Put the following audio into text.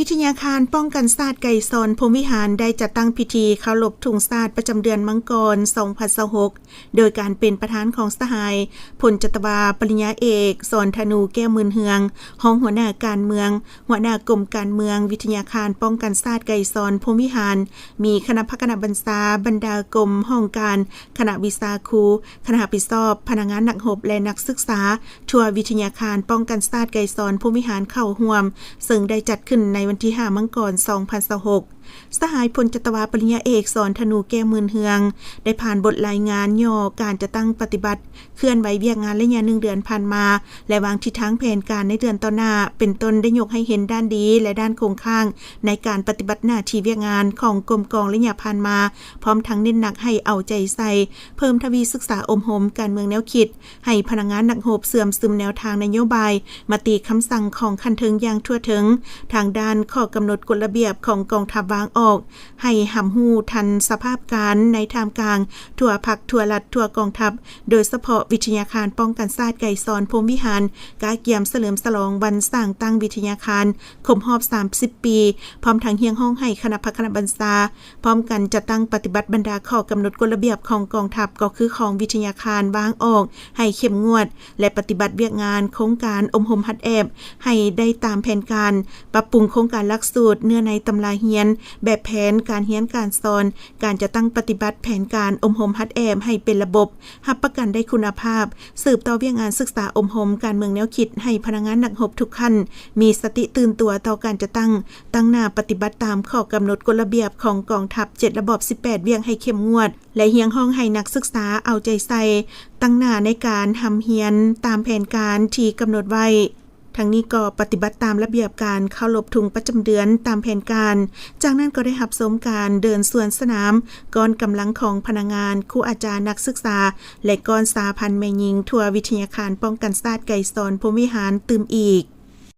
ວິທະຍາຄານປ້ອງກັນຊາດໄກສອນ ພົມວິຫານ ໄດ້ຈັດຕັ້ງພິທີເຄົາລົບທຸງຊາດປະຈຳເດືອນມັງກອນ ສອງພັນຊາວຫົກ ໂດຍການເປັນປະທານຂອງສະຫາຍພົນຈັດຕະວາປະລິນຍາເອກ ສອນທະນູ ແກ້ວໝື່ນເຮືອງ, ຮອງຫົວໜ້າການເມືອງ, ຫົວໜ້າກົມການເມືອງ, ວິທະຍາຄານປ້ອງກັນຊາດໄກສອນ ພົມວິຫານ, ມີຄະນະພັກຄະນະບັນຊາ, ບັນດາກົມຫ້ອງການ, ຄະນະວິຊາຄູ, ຄະນະຮັບຜິດຊອບ, ພະນັກງານນັກຮົບ ແລະ ນັກສຶກສາ ທົ່ວວິທະຍາຄານປ້ອງກັນຊາດໄກສອນ ພົມວິຫານ ເຂົ້າຮ່ວມ, ເຊິ່ງໄດ້ຈັດຂຶ້ນໃນວັນທີຫ້າ ມັງກອນ ສອງພັນຊາວຫົກ. ສະຫາຍພົນຈັດຕະວາປະລິນຍາເອກ ສອນທະນູ ແກ້ວໝື່ນເຮືອງ ໄດ້ຜ່ານບົດລາຍງານຫຍໍ້ການຈັດຕັ້ງປະຕິບັດເຄື່ອນໄຫວວຽກງານໄລຍະໜຶ່ງເດືອນຜ່ານມາ ແລະ ວາງທິດທາງແຜນການໃນເດືອນຕໍ່ໜ້າ, ເປັນຕົ້ນໄດ້ຍົກໃຫ້ເຫັນດ້ານດີ ແລະ ດ້ານຄົງຄ້າງໃນການປະຕິບັດໜ້າທີ່ວຽກງານຂອງກົມກອງໄລຍະຜ່ານມາ, ພ້ອມທັງເນັ້ນໜັກໃຫ້ເອົາໃຈໃສ່ເພີ່ມທະວີສຶກສາອົບຮົມການເມືອງແນວຄິດ, ໃຫ້ພະນັກງານນັກຮົບເຊື່ອມຊຶມແນວທາງນະໂຍບາຍ, ມະຕິຄຳສັ່ງຂອງຂັ້ນເທິງຢ່າງທົ່ວເຖິງ, ທາງດ້ານຂໍ້ກຳນົດກົດລະບຽບຂອງກອງທັບວາງອອກ, ໃຫ້ຮັບຮູ້ທັນສະພາບການໃນທ່າມກາງທົ່ວພັກ, ທົ່ວລັດ, ທົ່ວກອງທັບ, ໂດຍສະເພາະວິທະຍາຄານປ້ອງກັນຊາດໄກສອນ ພົມວິຫານ ກະກຽມສະເຫຼີມສະຫຼອງວັນສ້າງຕັ້ງວິທະຍາຄານຄົບຮອບສາມສິບປີ, ພ້ອມທັງຮຽກຮ້ອງໃຫ້ຄະນະພັກຄະນະບັນຊາ ພ້ອມກັນຈັດຕັ້ງປະຕິບັດບັນດາຂໍ້ກຳນົດກົດລະບຽບຂອງກອງທັບ, ກໍຄືຂອງວິທະຍາຄານວາງອອກໃຫ້ເຂັ້ມງວດ ແລະ ປະຕິບັດວຽກງານໂຄງການອົບຮົມຫັດແອບໃຫ້ໄດ້ຕາມແຜນການ, ປັບປຸງໂຄງການຫຼັກສູດ, ເນື້ອໃນຕຳລາຮຽນ, ແບບແຜນການຮຽນການສອນ, ການຈັດຕັ້ງປະຕິບັດແຜນການອົບຮົມຫັດແອບໃຫ້ເປັນລະບົບ, ຮັບປະກັນໄດ້ຄຸນນະພາບ, ສືບຕໍ່ວຽກງານສຶກສາອົບຮົມການເມືອງແນວຄິດໃຫ້ພະນັກງານນັກຮົບທຸກຂັ້ນ ມີສະຕິຕື່ນຕົວຕໍ່ການຈັດຕັ້ງ, ຕັ້ງໜ້າປະຕິບັດຕາມຂໍ້ກຳນົດກົດລະບຽບຂອງກອງທັບ ເຈັດລະບອບ ສິບແປດວຽກໃຫ້ເຂັ້ມງວດ ແລະ ຮຽກຮ້ອງໃຫ້ນັກສຶກສາເອົາໃຈໃສ່, ຕັ້ງໜ້າໃນການຮ່ຳຮຽນຕາມແຜນການທີ່ກຳນົດໄວ້. ທັງນີ້ກໍປະຕິບັດຕາມລະບຽບການເຄົາລົບທຸງປະຈຳເດືອນຕາມແຜນການ. ຈາກນັ້ນກໍໄດ້ຮັບຊົມການເດີນສວນສະໜາມ, ກ້ອນກຳລັງຂອງພະນັກງານ, ຄູອາຈານ, ນັກສຶກສາ ແລະ ກ້ອນສະຫະພັນແມ່ຍິງທົ່ວວິທະຍາຄານປ້ອງກັນຊາດໄກສອນ ພົມວິຫານ ຕື່ມອີກ.